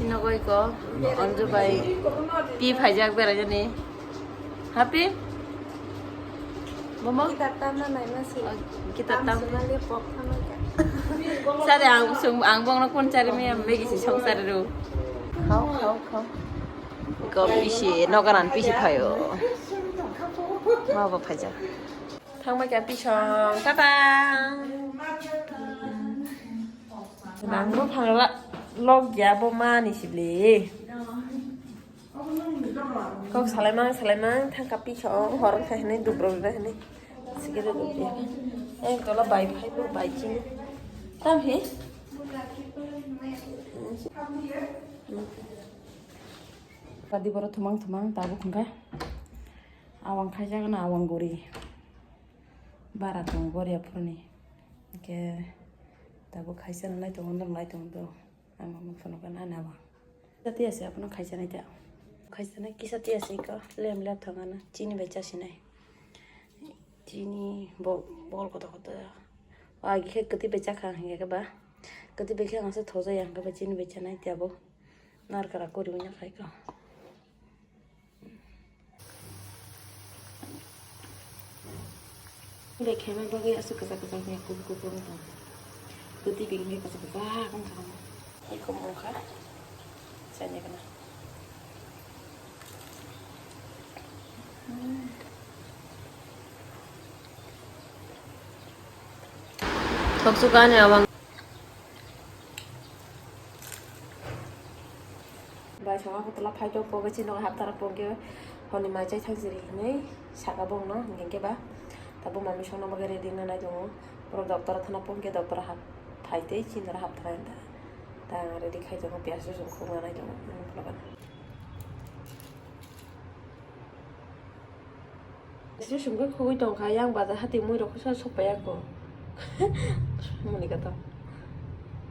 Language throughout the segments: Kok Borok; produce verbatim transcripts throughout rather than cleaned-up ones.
Nogoi ko, Anju bai, pi phaijak beraijani. Happy? Bomo? Kita tamna naima si. Oh, kita tam. Tamsumali pok thamaka. Sare ang sung, ang bongno kun chari mi, ang begi si song sare ru. Khao, khao, khao. Ko pisi, nogaran pisi phaio. Ma bo phaijak. Thangbai kha pisong, tata. Nangbo phangla log ya bo mani sibli. Kok salaimang, salaimang, thangka pisong, hor kha hinui dubro hinui. Sikiri dubri. Eh, tola bai phai bo bai chini. Tam he? Tadi boro thumang thumang tabuk hwnkha. Awang khaijak na awang guri. Bara tongo Boriaphurni. Hwnkhe tabuk khaisa nai tongo, nung nai tongo do. Ang phunukha nai nabo. Kisa tiya se abono khaisa nai ta. Khaisa nai kisa tiya se ko lem lem thangana chini bai chasinai. Chini bo bol koto koto. Agi khe kwtwi bai chakha hingke ba. Kwtwi bai khe ang se thojai ang khe ba chini bai chanai tiya bo. Narkara kori wngya khai ko. Bek khaima bagwi aswk kwchak kwchak wngya kubui kubui wng tong. Kwtwi bini khe kwchak kwchak wng tong. Eko mungkha. Chanya kana. Thoksuka ani awang. Bai songha hotela phai to poke chini haptara poke honi mai chai thang siri hinui saka bongno hingke ba tabuk mami songna bagwi ready wngna nai tongo. Borok doctor thana poke doctor hap phai tei chini haptara ta ta ready khai tongo piyas rosong khogna nai tongo. Sri sumkhe khogwi tongkha, yang bazar hati mui rok khe sok paiya ko. Muni kata.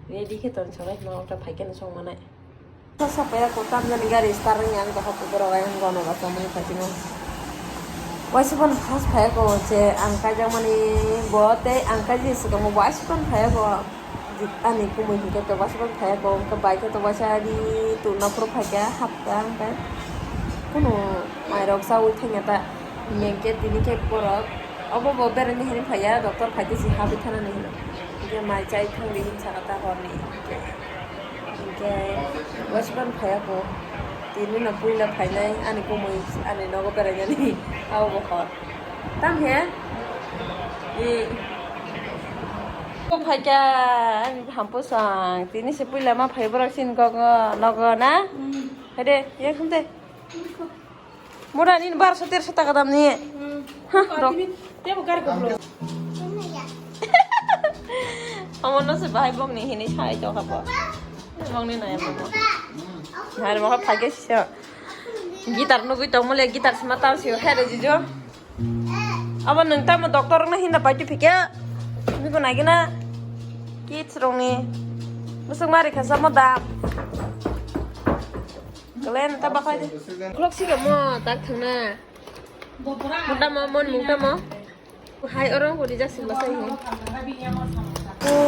Ready khe ton salai ma ota phai khe song manai. Sok paiya ko, tam jani gari start wngya ang dohor borok ayang gono ba tongmani phaikhe no. Waisa phano fast phaiya ko je ang kaijakmani bo tei ang kaijak swkang bo waisa phano phaiya ko. Ani kumui hingke to waisa phano phaiya ko, hingke bai khe to waisa ri tuna phuru phaikha hapta hingke kunu mairok chaui thangya ta hingke tini khe borok obo bo beraini hinwi phaiya doctor phaikhe se habwi thanani hinwi hingke mai chai thangdi hinwi saka ta horni hingke waisa phano phaiya ko tini no puila phainai ani kumui ani nogo berainani abo bo hor. Tam he? Hmm. Ko phaikha, ani hampusang. Tini se puila ma phai borok sin kok nogo na? Hmm. Hede, ye khum de. Mura ni barso terso taka dam ni. Hmm. Ha, rok. Tini tebo gar ko bro. Amo no se bahai bok ni hini sai to kha bo. Bok ni na ya bo. Har mo phaikha sisa. Guitar nugui tongmo le guitar sima tam sio he re jijo. Abo nwng tamo doctor wngna hinda pai twi phikhe. Nugui nai gana kids rokni bwswk mari kha samo dam. Kalen ta bakhai de. Khulok sika mo tak thangna. Mo tamo mon mung tamo. Hai oro hori jak sila sai he.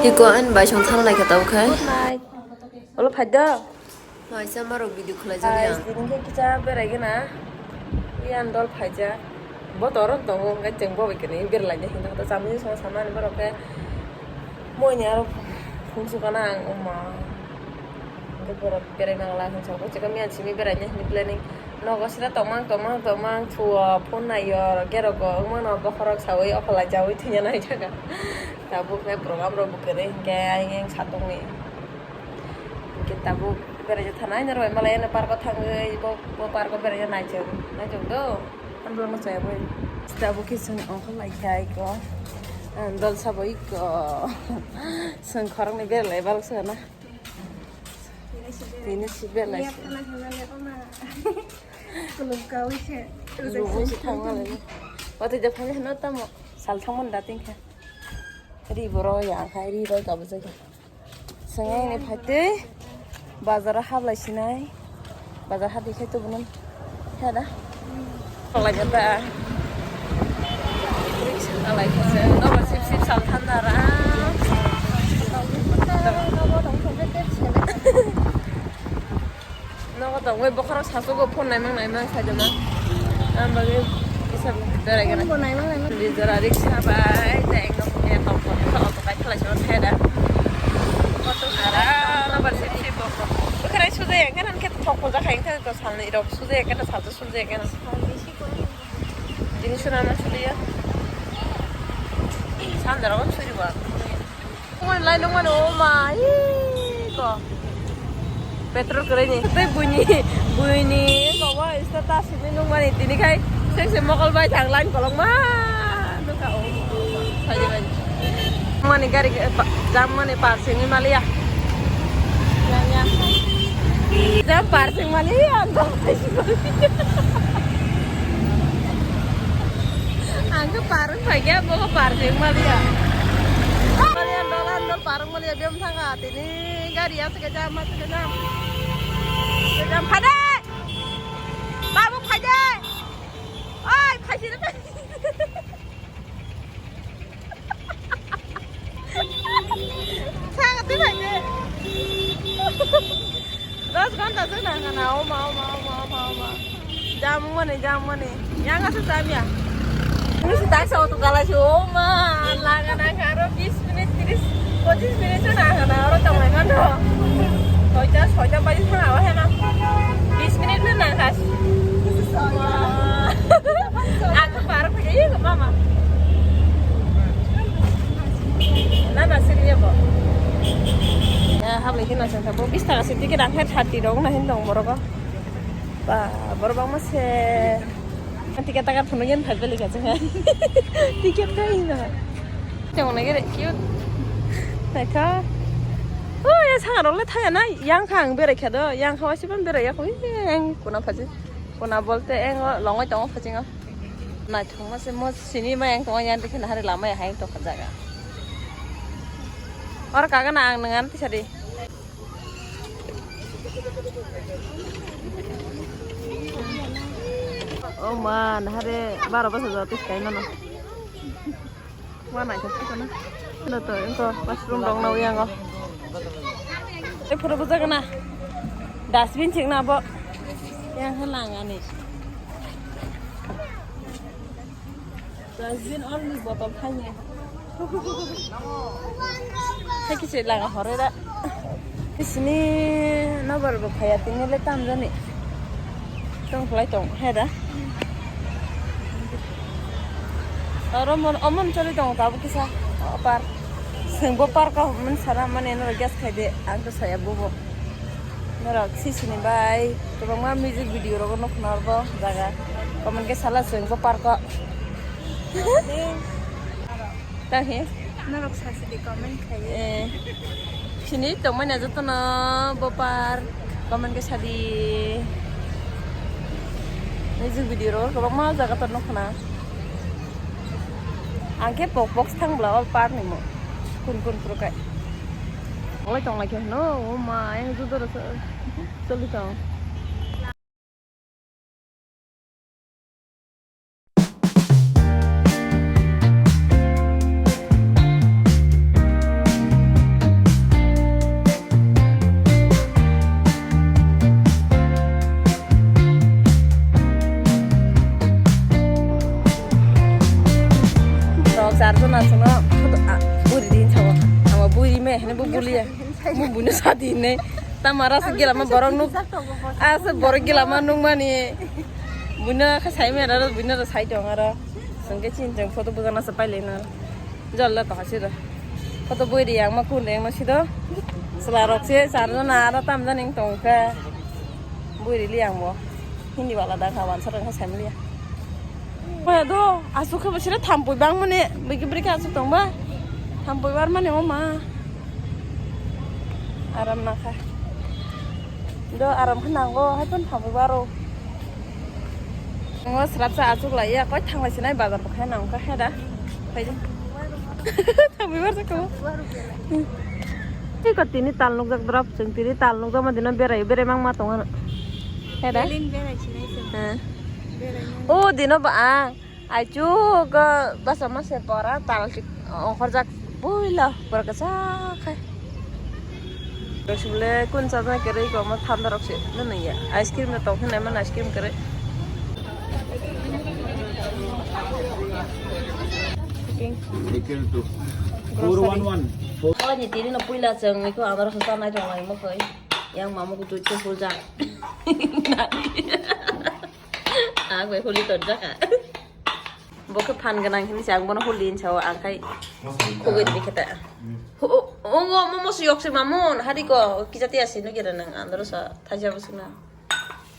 Iko an bai song thang lai kha tau khai. Good night. Olo phai do. Waisa marok video khwlaijak Guys, yang. Tini khe kisa berai gana. Iyan dol phaijak. Bo toro tongo, hwnkhe chwng bo bai kani berlaijak hinwi to chamani song samani borok khe. Moini aro phung sukana ang oma. Hwnkhe borok berai nangla hwnwi sabo chikon miyan simi beraina hinwi planning. Nogo sida tongmang tongmang tongmang thuo phone naio oro geroko wngmano bokhorok saui okhorlai jaui thwina naithaka. Tabuk khe program rok bo kwrwi hwnkhe ayang ayang satongni. Hwnkhe tabuk beraijak thanai norok bai malai ano park o thangwi bo, bo park o beraijak naijak, naijak do. Ani borok no chaya bai. Tabuk khe chwng ongkhor lai kha iko. Ang dol sabo iko. Chwng khoroknwi beralai balok se na. Tini si beralai se. Kulub kawi se. Lubui se thangma lai. Watwi da phai hano tamo. Sal thangmani da tingkha. Ri boro ya khai ri roi kabu jai. Sengeng ni phaitwi bazar o hablai sinai. Bazar hadi khai to bunun. Heda. Phalai jata. Alai kha se. Nobo sip sip sal thanda ra. Nogo tongwi bokhorok sachugo phone naimang naimang saidoma. Ang bagwi kisa berai gana. Phone bo naimang naimang. Di jora riksa bai, tei ekdom auto, auto kai khlai se theda. Auto ara nabar se se bokhorok. Bwkhwrai sujaya khe nang khe thok pojak hai khe to salni rok sujaya khe to salsa sujaya khe nang. Tini suna ma suliya. Sandra on suri ba. Nungmani lai nungmani, o ma, ii, ko. Petrol kwrwi ni. Tei buini, buini, ko, wa, status ni nungmani, tini khai, seng se mokol bai thang line kolok ma, nukha, o, saidi bai. Nungmani gari, eh, pa-, jam mani parsing ni maliya. Ya, ya. Jam parsing maliya, ang tong paising maliya. Ang khe parwng phaikhe, bo khe parsing maliya. Maliya, dol, dol, parwng maliya, biyam thangkha. Tini gari aswk khe jam, aswk khe jam. Aswk khe jam. Phaide! Babu, phaide! Oi, phaiside, phaiside. Saka twi phaide. Dos ghonta se nang kana, oma, oma, oma, oma, oma. Jam mani, jam mani. Yang asa jam ya. Ini si tak sa auto kala si, oma, laga na karo bis minit, tris, pochis minit se nang kana, oro tong lai mano. Soita, soita baji sana, awa hena. Bis minit na nang kas. Aku paruk ke, iya, mama. Nana sini ya, bo. Ya, habis ini nasi tak, bo bis taka si tiket angkat hati dong, nah, hindong, borok. Ba, borok bangma se. Tiket taka thunu yen phai beli ka chunga. Tiket ka ina. Tengona gere cute. Naikha. Oh, ya sangarok le thaya na. Yang kha ang berai kha do. Yang kha wasiban berai ya kho. Yang kuna phaji. Kuna bolte yang longoi tongo phaji ngo. Naithokma se mo sini ma yang tongo yang dikhe nahari lama ya hai tongkha jaga. Oro kagana ang nang an tisadi. O ma, nahare baro bosor jora twi kai mano. Wa naithok khe kono. Ino to, ino to, washroom rok nw yango. E phuru bujak na. Dustbin sing na bo. Yang halang ani. Dustbin only bottle thangya. Hai kisi laga hore da. Sini nobar bo khaya tini le tam jani. Tong khlai tong hai da. Oro mon, omon choli tong tabu kisa. O par. Sengbo par ka mon sara mane no gas khai de. Ang to saya bobo. Norok sisini bai kwbangma music video rogo nukhuno bo jaga. Comment khe sala chwng bo park o. Tang he? Norok sasidi comment khai. Eh. Sini tongmani jotono bo park comment khe sadi. Music video rogo kwbangma jaga tor nukhuno. Ang khe pok pok thang bla o park ni mo. Kun kun phuru kai. Olai tong lai khe no, o ma, ayang judo ro choli tong. Rok charjon aswkno photo, ah, buri di sao. Amo buri me hene bo bulia. Mo buino sadi hinwi. Tamara se gilama borok nuk. Asa borok gilama nukmani. Buino khe sai mera ro, buino ro sai tong aro. Sengke chin cheng photo bujana se pailai na. Jol le to hasi do. Photo bui ri ang ma kun reng no si do. Sela rok se char jona aro tam jani tong kha. Bui ri li ang bo. Hindi wala da kha wansa rang kha sai mali ya. Kaya do, aswk khe bo sira thampui bang mani, bigi bri khe aswk tong ba. Thampui bar mani o ma. Aram na kha. Do aram khe nango, hai phano thampui baro. Ngo srapsa aswk lai ya, koi thang lai sinai bazar bo khai nang kha he da. Khai di. Thampui bar kha. Tei ko tini tal nukjak drop, chwng tini tal nukjak ma dino berai, berai mang ma tong ano. He da? Berlin berai sinai chwng. He. O dino ba ang aichuk basa mase pora tal ongkhorjak buila pora kwchak khai. Sibole kun chana kwrwi ko mo thanda rok se no nungya. Ice cream no tong hinai man ice cream kwrwi. Equal to four one one. Four. Ani tini no puila chwng iko amaro sa nai tong lai mo khoi. Yang mamu ku tu chu full ja. Ang bai holi ton jaka. Bo khe phan gwnang hinwi se ang bono holi hinwi sao, ang khai khugwi rikhe ta. Ho-, o-, ongo omo moso yok se mamun, hari ko kisa tiya se nugwi rw nang andro sa thaisa bwswk na.